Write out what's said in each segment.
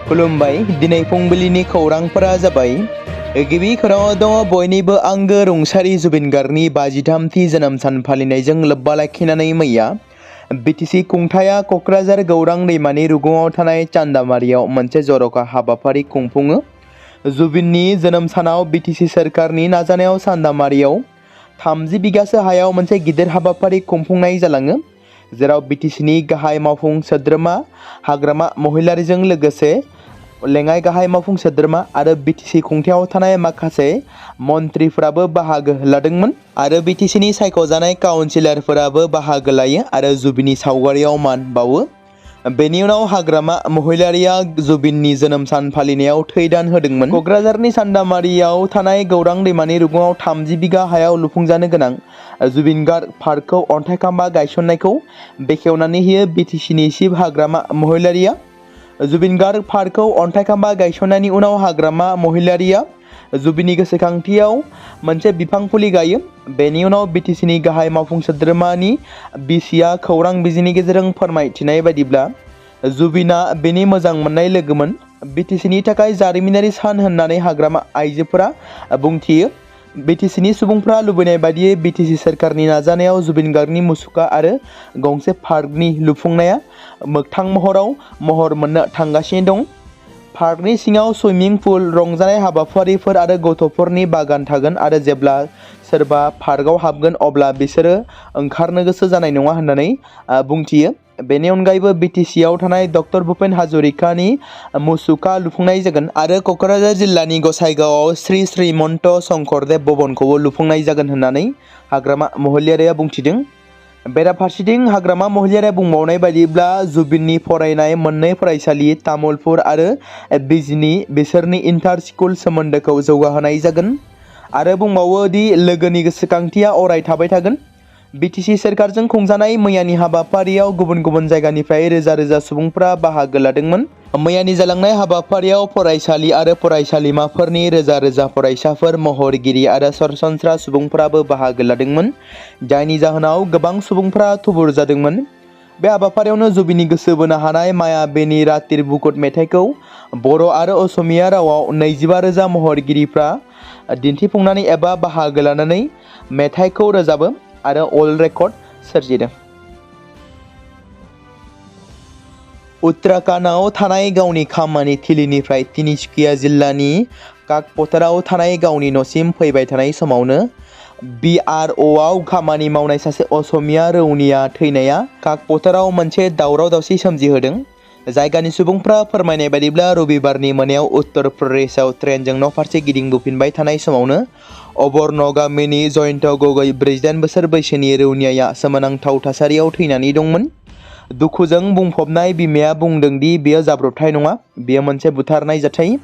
खुलुमबाय। दिनै फुंबिलिनि खौरांफोरा जाबाय। गिबि खौराङाव दङ बयनिबो आंगो रुंसारि जुबिन गार्गनि 53थि जोनोम सान फालिनायजों लोब्बा लाखिनानै मैया बिटिसि खुंथाया क'क्राझार गौरां दैमानि रुगुङाव थानाय चान्दामारियाव मोनसे जर'खा हाबाफारि खुंफुङो। जुबिननि जोनोम सानाव बिटिसि सोरखारनि नाजानायाव चान्दामारियाव 30 बिगासो हायाव मोनसे गिदिर हाबाफारि खुंफुंनाय जालाङो, जेराव बिटिसिनि गाहाय मावफुं सोद्रोमा हाग्रामा महिलारिजों लोगोसे लेङाइ गाहाय मावफुं सोद्रोमा आरो बिटिसि खुंथायाव थानाय माखासे मन्थ्रिफोराबो बाहागो लादोंमोन आरो बिटिसिनि सायख'जानाय काउन्सिलरफोराबो बाहागो लायो आरो जुबिननि सावगारियाव मान बावो। बेनि उनाव हाग्रामा महिलारिया जुबिननि जोनोम सान फालिनायाव थैदान होदोंमोन। क'क्राझारनि चान्दामारियाव थानाय गौरां दैमानि रुगुङाव 30 बिगा हायाव लुफुंजानो गोनां जुबिन गार्ग पार्कखौ अन्थाइ खाम्बा गायसननायखौ बेखेवनानै होयो बिटिसिनि चिफ हाग्रामा महिलारिया। जुबिन गार्ग पार्कखौ अन्थाइ खाम्बा गायसननायनि उनाव हाग्रामा महिलारिया जुबिननि गोसोखांथियाव मोनसे बिफां फुलि गायो। बेनि उनाव बिटिसिनि गाहाय मावफुं सोद्रोमानि बिसिया खौरां बिजोंनि गेजेरजों फोरमायथिनाय बायदिब्ला जुबिना बेनि मोजां मोननाय लोगोमोन। बिटिसिनि थाखाय जारिमिनारि सान होननानै हाग्रामा आइजोफोरा बुंथियो। बिटिसिनि सुबुंफ्रा लुबैनाय बायदियै बिटिसि सोरखारनि नाजानायाव जुबिन गार्गनि मुसुखा आरो गंसे पार्कनि लुफुंनाया मोगथां महराव महर मोननो थांगासिनो दं। पार्कनि सिङाव सुइमिं पुल, रंजानाय हाबाफारिफोर आरो गथ'फोरनि बागान थागोन आरो जेब्ला सोरबा पार्कआव हाबगोन अब्ला बिसोरो ओंखारनो गोसो जानाय नङा होननानै बुंथियो। बेनि अनगायैबो बिटिसिआव थानाय डक्टर भुपेन हाजरिकानि मुसुखा लुफुंनाय जागोन आरो क'क्राझार जिल्लानि गसाइगावआव श्री श्रीमन्त शंकरदेव भवनखौबो लुफुंनाय जागोन होननानै हाग्रामा महिलारिया बुंथिदों। बेराफारसेथिं हाग्रामा महिलारिया बुंबावनाय बायदिब्ला जुबिननि फरायनाय मोननै फरायसालि तामुलपुर आरो बिजनी बिसोरनि इन्टार स्कुल सोमोन्दोखौ जौगाहोनाय जागोन आरो बुंबावो दि लोगोनि गोसोखांथिया अराय थाबाय थागोन। बिटिसि सोरखारजों खुंजानाय मैयानि हाबाफारियाव गुबुन गुबुन जायगानिफ्राय रोजा रोजा सुबुंफ्रा बाहागो लादोंमोन। मैयानि जालांनाय हाबाफारियाव फरायसालि आरो फरायसालिमाफोरनि रोजा रोजा फरायसाफोर, महरगिरि आरो सरासनस्रा सुबुंफोराबो बाहागो लादोंमोन, जायनि जाहोनाव गोबां सुबुंफ्रा थुबुर जादोंमोन। बे हाबाफारियावनो जुबिननि गोसो बोनो हानाय मायाबेनि रातिर बुकुट मेथाइखौ बर' आरो असमिया रावाव 25,000 महरगिरिफ्रा दिन्थिफुंनानै एबा बाहागो लानानै मेथाइखौ रोजाबो आरो वर्ल्ड रेकर्ड सोरजिदों। उत्तराखंडआव थानाय गावनि खामानि थिलिनिफ्राय तिनिसुकिया जिल्लानि काकपथाराव थानाय गावनि न'सिम फैबाय थानाय समावनो BROआव खामानि मावनाय सासे असमिया रौनिया थैनाया काकपथाराव मोनसे दावराव दावसि सोमजिहोदों। जायगानि सुबुंफ्रा फोरमायनाय बायदिब्ला रबिबारनि मोनायाव उत्तर प्रदेशआव ट्रेनजों न'फारसे गिदिंबोफिनबाय थानाय समावनो अबरन गामिनि जयन्त गगৈ 48 बोसोर बैसोनि रौनियाया सोमोनांथाव थासारियाव थैनानै दंमोन। दुखुजों बुंफबनाय बिमाया बुंदों दि बेयो जाब्रबथाय नङा, बेयो मोनसे बुथारनाय जाथाय।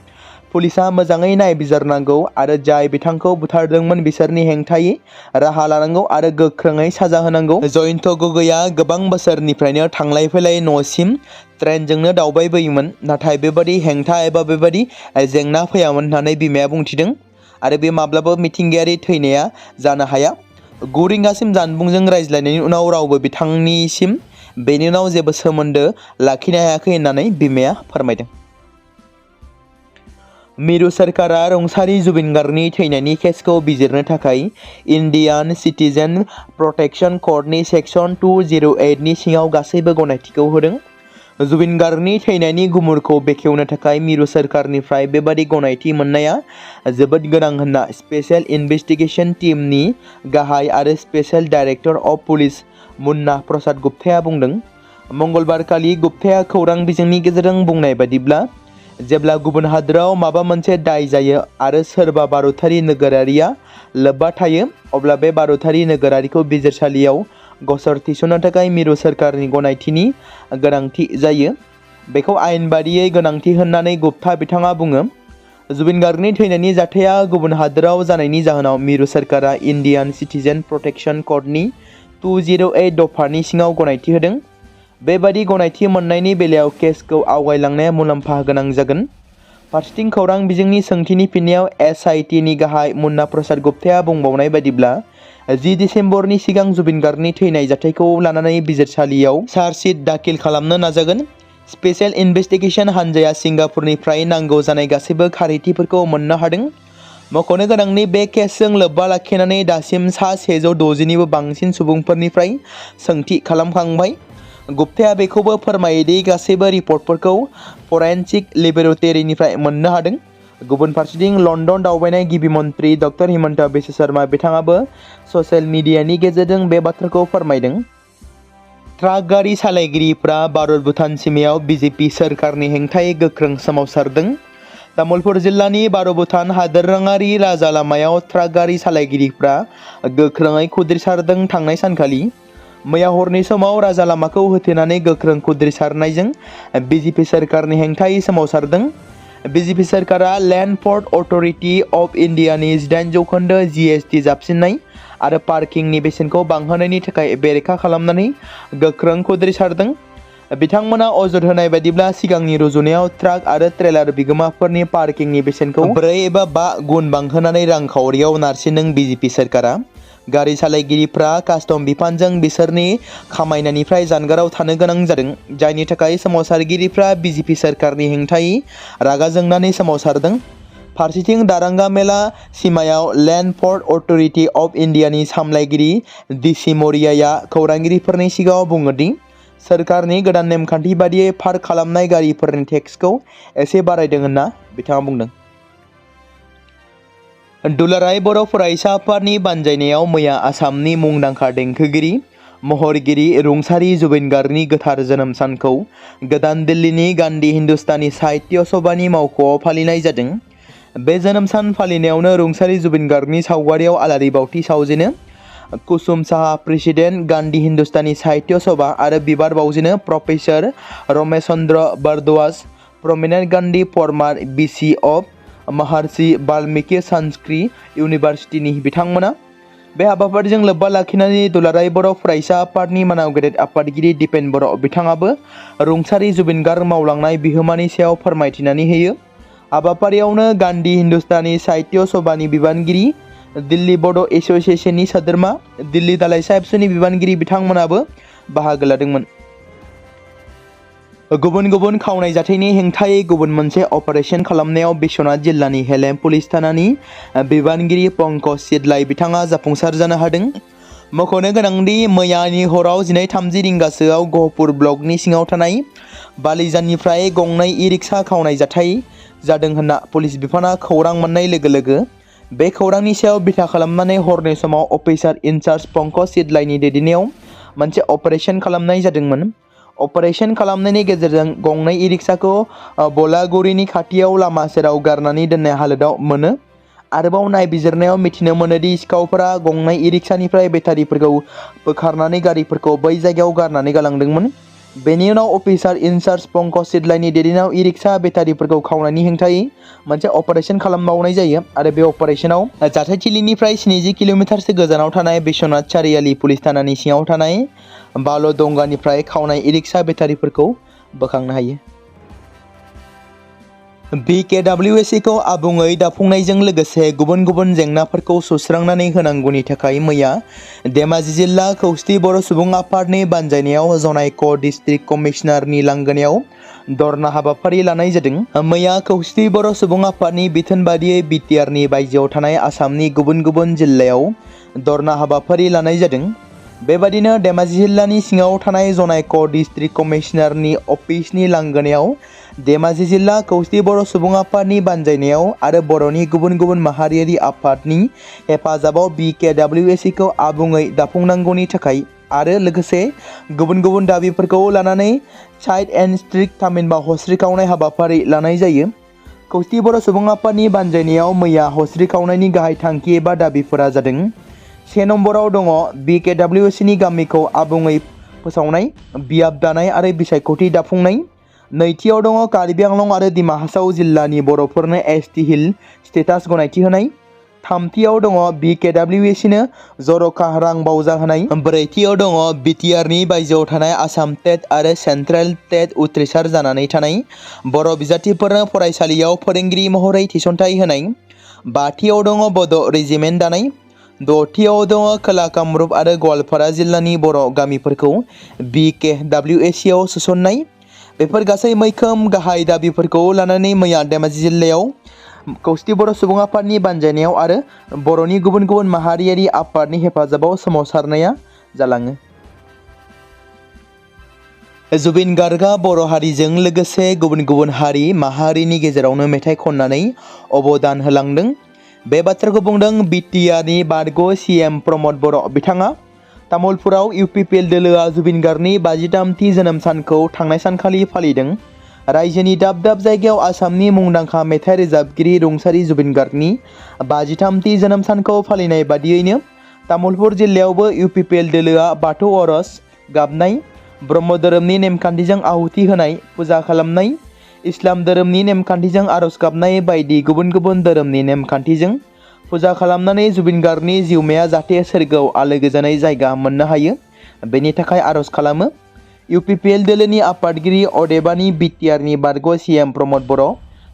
पुलिसआ मोजाङै नायबिजिरनांगौ आरो जाय बिथांखौ बुथारदोंमोन बिसोरनि हेंथायै राहा लानांगौ आरो गोख्रोङै साजा होनांगौ। जयन्त गगैआ गोबां बोसोरनिफ्रायनो थांलाय फैलाय न'सिम ट्रेनजोंनो दावबायबोयोमोन, नाथाय बेबादि हेंथा एबा बेबादि जेंना फैयामोन होननानै बिमाया बुंथिदों आरो बे माब्लाबा मिथिंगायारि थैनाया जानो हाया। 9 रिंगासिम जानबुंजों रायज्लायनायनि उनाव रावबो बिथांनिसिम बेनि उनाव जेबो सोमोन्दो लाखिनो हायाखै होननानै बिमाया फोरमायदों। मिरु सोरखारा रुंसारि जुबिन गार्गनि थैनायनि केसखौ बिजिरनो थाखाय इन्डियान सिटिजेन प्रटेक्शन क'डनि सेक्सन 208 नि सिङाव गासैबो गनायथिखौ होदों। जुबिन गार्गनि थैनायनि गुमुरखौ बेखेवनो थाखाय मिरु सोरखारनिफ्राय बेबादि गनायथि मोननाया जोबोद गोनां होनना स्पेशेल इनभेस्टिगेशन टीमनि गाहाय आरो special director of police Munna Prasad गुप्ताया बुंदों। मंगलबारखालि गुप्ताया खौरां बिजोंनि गेजेरजों बुंनाय बायदिब्ला जेब्ला गुबुन हादोराव माबा मोनसे दाय जायो आरो सोरबा भारतारि नोगोरारिया लोब्बा थायो, अब्ला बे भारतारि नोगोरारिखौ बिजिरसालियाव गसर थिसननो थाखाय मिरु सोरखारनि गनायथिनि गोनांथि जायो। बेखौ आयेन बादियै गोनांथि होननानै गुप्ता बिथाङा बुङो। जुबिन गार्गनि थैनायनि जाथाया गुबुन हादोराव जानायनि जाहोनाव मिरु सोरखारा इन्डियान सिटिजेन प्रटेक्शन क'डनि 208 दफानि सिङाव गनायथि होदों। बेबादि गनायथि मोननायनि बेलायाव केसखौ आवगायलांनाया मुलाम्फा गोनां जागोन। फारसेथिं खौरां बिजोंनि सोंथिनि फिननायाव SIT नि गाहाय मुन्ना प्रसाद गुप्ताया बुंबावनाय बायदिब्ला 10 दिसेम्बरनि सिगां जुबिन गार्गनि थैनाय जाथायखौ लानानै बिजिरसालियाव चार्जशीट दाखिल खालामनो नाजागोन। स्पेशल इन्वेस्टिगेशन हानजाया सिंगापुरनिफ्राय नांगौ जानाय गासैबो खारिथिफोरखौ मोननो हादों। मख'नो गोनांनि बे केसजों लोब्बा लाखिनानै दासिम सा 160निबो बांसिन सुबुंफोरनिफ्राय सोंथि खालामखांबाय। गुप्ताया बेखौबो फोरमायोदि गासैबो रिपर्टफोरखौ फरेन्सिक लेबरेटरिनिफ्राय मोननो हादों। गुबुन फारसेथिं लन्डन दावबायनाय गिबि मन्थ्रि डक्टर हिमन्त बिश्व शर्मा बिथाङाबो ससियेल मिडियानि गेजेरजों बे बाथ्राखौ फोरमायदों। ट्राक गारि सालायगिरिफ्रा भारत भुटान सीमायाव बिजेपि सोरखारनि हेंथायै गोख्रों सोमावसारदों। तामुलपुर जिल्लानि भारत भुटान हादोरारि राजा लामायाव ट्राक गारि सालायगिरिफ्रा गोख्रोङै खुद्रिसारदों। थांनाय सानखालि मैया हरनि समाव राजा लामाखौ होथेनानै गोख्रों खुद्रिसारनायजों बिजेपि सोरखारनि हेंथायै सोमावसारदों। बिजेपि सोरखारा लेन्ड पर्ट अथ'रिटि अफ इन्डियानि 18% GST जाबसिननाय आरो पार्किंनि बेसेनखौ बांहोनायनि थाखाय बेरेखा खालामनानै गोख्रों खुद्रिसारदों। बिथांमोना अजद होनाय बायदिब्ला सिगांनि रुजुनायाव ट्राक आरो ट्रेलार बिगोमाफोरनि पार्किंनि बेसेनखौ 4 एबा 5 गुन बांहोनानै रांखावरियाव नारसिनदों। बिजेपि सोरखारा गारि सालायगिरिफ्रा कास्टम बिफानजों बिसोरनि खामायनायनिफ्राय जानगाराव थानो गोनां जादों, जायनि थाखाय सोमावसारगिरिफ्रा बिजेपि सोरखारनि हेंथायै रागा जोंनानै सोमावसारदों। फारसेथिं दारांगा मेला सीमायाव लेन्ड पर्ट अथ'रिटि अफ इन्डियानि सामलायगिरि डिसि मरियाया खौरांगिरिफोरनि सिगाङाव बुङो दि सोरखारनि गोदान नेमखान्थि बादियै पार्क खालामनाय गारिफोरनि टेक्सखौ एसे बारायदों होनना बिथाङा बुंदों। दुलाराय बर' फरायसा आफादनि बानजायनायाव मैया आसामनि मुंदांखा देंखोगिरि महरगिरि रुंसारि जुबिन गार्गनि गोथार जोनोम सानखौ गोदान दिल्लीनि गान्धी हिन्दुस्तानी साहित्य सभानि मावख'आव फालिनाय जादों। बे जोनोम सान फालिनायावनो रुंसारि जुबिन गार्गनि सावगारियाव आलारि बावथि सावजेनो कुसुम साहा प्रेसिडेन्ट गान्धी हिन्दुस्तानी साहित्य सभा आरो बिबार बावजेनो professor Ramesh Chandra Bharadwaj prominent Gandhi former VC of Maharshi Valmiki Sanskrit इउनिभार्सिटिनि बिथांमोना। बे हाबाफारिजों लोब्बा लाखिनानै दुलाराय बर' फरायसा आफादनि मानाव गेदेर आफादगिरि दिपेन बर' बिथाङाबो रुंसारि जुबिन गार्ग मावलांनाय बिहोमानि सायाव फोरमायथिनानै होयो। हाबाफारियावनो गान्धी हिन्दुस्तानी साहित्य सभानि बिबानगिरि, दिल्ली बड' एस'सिएशननि सोद्रोमा, दिल्ली दालाइ साहिबसुनि बिबानगिरि बिथांमोनाबो बाहागो लादोंमोन। गुबुन गुबुन खावनाय जाथायनि हेंथायै गुबुन मोनसे अपारेशन खालामनायाव बिश्वनाथ जिल्लानि हेलेम पुलिस थानानि बिबानगिरि पंकज सिदलाइ बिथाङा जाफुंसार जानो हादों। मख'नो गोनांदि मैयानि हराव 12:30 रिंगासोआव गहपुर ब्लकनि सिङाव थानाय बालिजाननिफ्राय गंनै इ-रिक्सा खावनाय जाथाय जादों होनना पुलिस बिफाना खौरां मोननाय लोगो लोगो बे खौरांनि सायाव बिथा खालामनानै हरनि समाव अफिसार इनचार्ज पंकज सिदलाइनि दैदेननायाव मोनसे अपारेशन खालामनाय जादोंमोन। अपारेशन खालामनायनि गेजेरजों गंनै इ-रिक्साखौ बलागुरिनि खाथियाव लामा सेराव गारनानै दोननाय हालोदाव मोनो। आरोबाव नायबिजिरनायाव मिथिनो मोनोदि सिखावफोरा गंनै इ-रिक्सानिफ्राय बेटारिफोरखौ बोखारनानै गारिफोरखौ बै जायगायाव गारनानै गालांदोंमोन। बेनि उनाव अफिसार इनचार्ज पंकज सिदलाइनि दैदेननायाव इ-रिक्सा बेटारिफोरखौ खावनायनि हेंथायै मोनसे अपारेशन खालामबावनाय जायो आरो बे अपारेशनाव जाथायथिलिनिफ्राय 70 किल'मिटारसो गोजानाव थानाय बिश्वनाथ चारियाली पुलिस थानानि सिङाव थानाय बाल'दंगानिफ्राय खावनाय इ-रिक्सा बेटारिफोरखौ बोखांनो हायो। BKWSखौ आबुङै दाफुंनायजों लोगोसे गुबुन गुबुन जेंनाफोरखौ सुस्रांनानै होनांगौनि थाखाय मैया धेमाजि जिल्ला खौसेथि बर' सुबुं आफादनि बानजायनायाव जनाइक डिस्ट्रिक्ट कमिशनारनि लांगोनायाव धरना हाबाफारि लानाय जादों। मैया खौसेथि बर' सुबुं आफादनि बिथोन बादियै BTRनि बायजोआव थानाय आसामनि गुबुन गुबुन जिल्लायाव धरना हाबाफारि लानाय जादों। बेबादिनो धेमाजि जिल्लानि सिङाव थानाय जनाइक डिस्ट्रिक्ट कमिशनारनि अफिसनि लांगोनायाव धेमाजि जिल्ला खौसेथि बर' सुबुं आफादनि बानजायनायाव आरो बर'नि गुबुन गुबुन माहारियारि आफादनि हेफाजाबाव BKWSखौ आबुङै दाफुंनांगौनि थाखाय आरो लोगोसे गुबुन गुबुन दाबिफोरखौ लानानै साइड एन्ड स्ट्रिक थामहिनबा हस्रि खावनाय हाबाफारि लानाय जायो। खौसेथि बर' सुबुं आफादनि बानजायनायाव मैया हस्रि खावनायनि गाहाय थांखि एबा दाबिफोरा जादों। 1 नम्बराव दङ BKWSनि गामिखौ आबुङै फोसावनाय, बियाब दानाय आरो बिसायख'थि दाफुंनाय। नैथियाव दङ कार्बि आंलं आरो डिमा हासाव जिल्लानि बर'फोरनो ST हिल स्टेटास गनायथि होनाय। थामथियाव दङ BKWSनो जर'खा रां बावजा होनाय। ब्रैथियाव दङ BTRनि बायजोआव थानाय आसाम टेट आरो सेन्ट्रेल टेट उथ्रिसार जानानै थानाय बर' बिजाथिफोरनो फरायसालियाव फोरोंगिरि महरै थिसनथाइ होनाय। बाथियाव दङ बड' रेजिमेन्ट दानाय। दथियाव दङ खोला कामरुप आरो गवालपारा जिल्लानि बर' गामिफोरखौ BKWSआव सोसननाय। बेफोर गासै मैखोम गाहाय दाबिफोरखौ लानानै मैया धेमाजि जिल्लायाव खौसेथि बर' सुबुं आफादनि बानजायनायाव आरो बर'नि गुबुन गुबुन माहारियारि आफादनि हेफाजाबाव सोमावसारनाया जालाङो। जुबिन गार्गआ बर' हारिजों लोगोसे गुबुन गुबुन हारि माहारिनि गेजेरावनो मेथाइ खननानै अबदान होलांदों। बे बाथ्राखौ बुंदों बिटिआरनि बारग' CM प्रमद बर'। बिथाङा तामुलपुराव UPPL दोलोआ जुबिन गार्गनि 53थि जोनोम सानखौ थांनाय सानखालि फालिदों। रायजोनि दाब दाब जायगायाव आसामनि मुंदांखा मेथाइ रोजाबगिरि रुंसारि जुबिन गार्गनि 53थि जोनोम सानखौ फालिनाय बादियैनो तामुलपुर जिल्लायावबो UPPL दोलोआ बाथौ आर'ज गाबनाय, ब्रह्म धोरोमनि नेमखान्थिजों आहुति होनाय, फुजा खालामनाय, इस्लाम धोरोमनि नेमखान्थिजों आर'ज गाबनाय बायदि गुबुन गुबुन धोरोमनि नेमखान्थिजों फुजा खालामनानै जुबिन गार्गनि जिउमाया जाहाथे सोरगोआव आलो गोजोनै जायगा मोननो हायो बेनि थाखाय आर'ज खालामो। UPPL दोलोनि आफादगिरि अदेबानि बिटिआरनि बारग' CM प्रमद बर',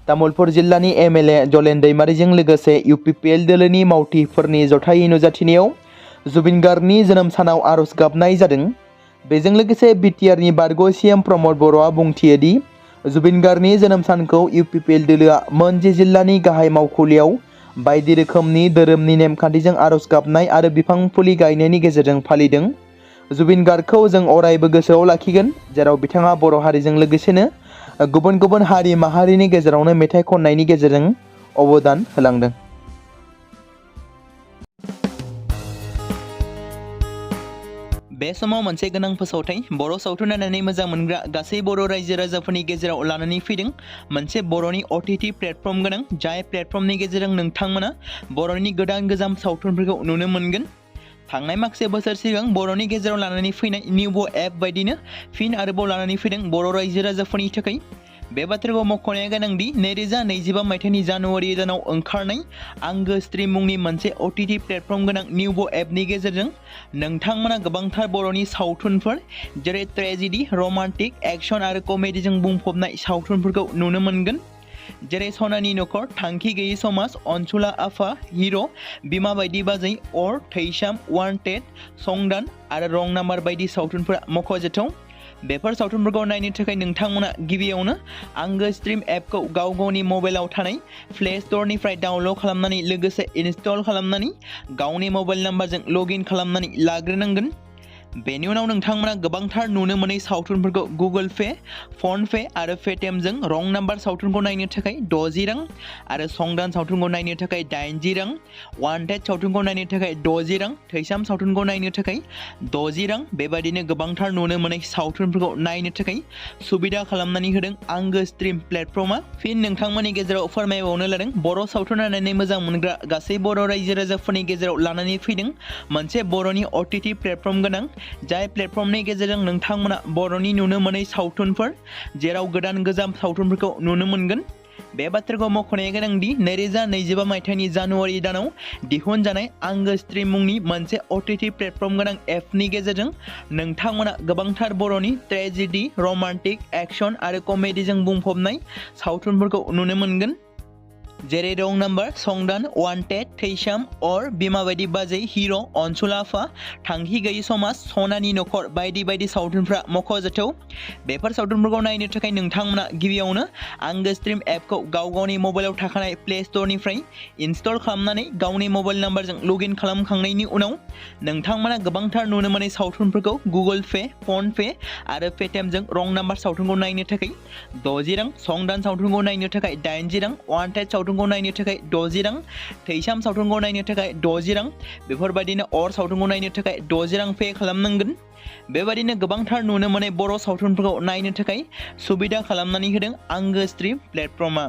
तामुलपुर जिल्लानि MLA जलेन दैमारिजों लोगोसे UPPL दोलोनि मावथिफोरनि जथायै नुजाथिनायाव जुबिन गार्गनि जोनोम सानाव आर'ज गाबनाय जादों। बेजों लोगोसे बिटिआरनि बारग' CM प्रमद बर'आ बुंथियोदि जुबिन गार्गनि जोनोम सानखौ UPPL दोलोआ मोनसे जिल्लानि गाहाय मावखुलियाव बायदि रोखोमनि धोरोमनि नेमखान्थिजों आर'ज गाबनाय आरो बिफां फुलि गायनायनि गेजेरजों फालिदों। जुबिन गार्गखौ जों अरायबो गोसोआव लाखिगोन, जेराव बिथाङा बर' हारिजों लोगोसेनो गुबुन गुबुन हारि माहारिनि गेजेरावनो मेथाइ खननायनि गेजेरजों अबदान होलांदों। बे समाव मोनसे गोनां फोसावथाय बर' सावथुन नायनानै मोजां मोनग्रा गासै बर' रायजो राजाफोरनि गेजेराव लानानै फैदों मोनसे बर'नि OTT प्लेटफर्म गोनां, जाय प्लेटफर्मनि गेजेरजों नोंथांमोना बर'नि गोदान गोजाम सावथुनफोरखौ नुनो मोनगोन। थांनाय माखासे बोसोर सिगां बर'नि गेजेराव लानानै फैनाय निउबो एप बायदिनो फिन आरोबाव लानानै फैदों बर' रायजो राजाफोरनि थाखाय। बे बाथ्राखौ मख'नाया गोनांदि 2025 मायथाइनि जानुवारि दानाव ओंखारनाय आंगो स्ट्रिम मुंनि मोनसे OTT प्लेटफर्म गोनां निउबो एपनि गेजेरजों नोंथांमोना गोबांथार बर'नि सावथुनफोर जेरै ट्रेजेडि, रमान्टिक, एक्शन आरो कमेडिजों बुंफबनाय सावथुनफोरखौ नुनो मोनगोन। जेरै सनानि नखर, थांखि गैयै समाज, अनसुला आफा, हिर', बिमा बायदि बाजै, अर, थैसाम, वान्टेड, संदान आरो रं नाम्बार बायदि सावथुनफोरा मख'जाथाव। बेफोर सावथुनफोरखौ नायनो थाखाय नोंथांमोना गिबियावनो आंगो स्ट्रिम एपखौ गाव गावनि मबाइलाव थानाय प्ले स्ट'रनिफ्राय डाउनल'ड खालामनानै लोगोसे इनस्टल खालामनानै गावनि मबाइल नाम्बारजों लगइन खालामनानै लाग्रोनांगोन। बेनि उनाव नोंथांमोना गोबांथार नुनो मोनै सावथुनफोरखौ गुगोल पे, फन पे आरो पेटिएमजों रं नाम्बार सावथुनखौ नायनो थाखाय 60 रां आरो संदान सावथुनखौ नायनो थाखाय 80 रां, वान्टेड सावथुनखौ नायनो थाखाय 60 रां, थैसाम सावथुनखौ नायनो थाखाय 60 रां बेबायदिनो गोबांथार नुनो मोनै सावथुनफोरखौ नायनो थाखाय सुबिदा खालामनानै होदों आंगो स्ट्रिम प्लेटफर्मा। फिन नोंथांमोननि गेजेराव फोरमायबावनो लादों बर' सावथुन नायनानै मोजां मोनग्रा गासै बर' रायजो राजाफोरनि गेजेराव लानानै फैदों मोनसे बर'नि OTT प्लेटफर्म गोनां, जाय प्लेटफर्मनि गेजेरजों नोंथांमोना बर'नि नुनो मोनै सावथुनफोर जेराव गोदान गोजाम सावथुनफोरखौ नुनो मोनगोन। बे बाथ्राखौ मख'नाया गोनांदि 2025 मायथाइनि जानुवारि दानाव दिहुनजानाय आंगो स्ट्रिम मुंनि मोनसे OTT प्लेटफर्म गोनां एपनि गेजेरजों नोंथांमोना गोबांथार बर'नि ट्रेजेडि, रमान्टिक, एक्शन आरो कमेडिजों बुंफबनाय सावथुनफोरखौ नुनो मोनगोन। जेरै रं नाम्बार, संदान, वान्टेड, थैसाम, अर, बिमा बायदि बाजै, हिर', अनसुला आफा, थांखि गैयै समाज, सनानि नखर बायदि बायदि सावथुनफ्रा मख'जाथाव। बेफोर सावथुनफोरखौ नायनो थाखाय नोंथांमोना गिबियावनो आंगो स्ट्रिम एपखौ गाव गावनि मबाइलाव थाखानाय प्ले स्ट'रनिफ्राय इनस्टल खालामनानै गावनि मबाइल नाम्बारजों लगइन खालामखांनायनि उनाव नोंथांमोना गोबांथार नुनो मोनै सावथुनफोरखौ गुगोल पे, फन पे आरो पेटिएमजों रं नाम्बार सावथुनखौ नायनो थाखाय 60 रां, संदान सावथुनखौ नायनो थाखाय 80 रां, वान्टेड सावथुनखौ नायनो थाखाय 60 रां, थैसाम सावथुनखौ नायनो थाखाय 60 रां बेफोरबायदिनो अर सावथुनखौ नायनो थाखाय 60 रां पे खालामनांगोन। बेबायदिनो गोबांथार नुनो मोनै बर' सावथुनफोरखौ नायनो थाखाय सुबिदा खालामनानै होदों आंगो स्ट्रिम प्लेटफर्मा।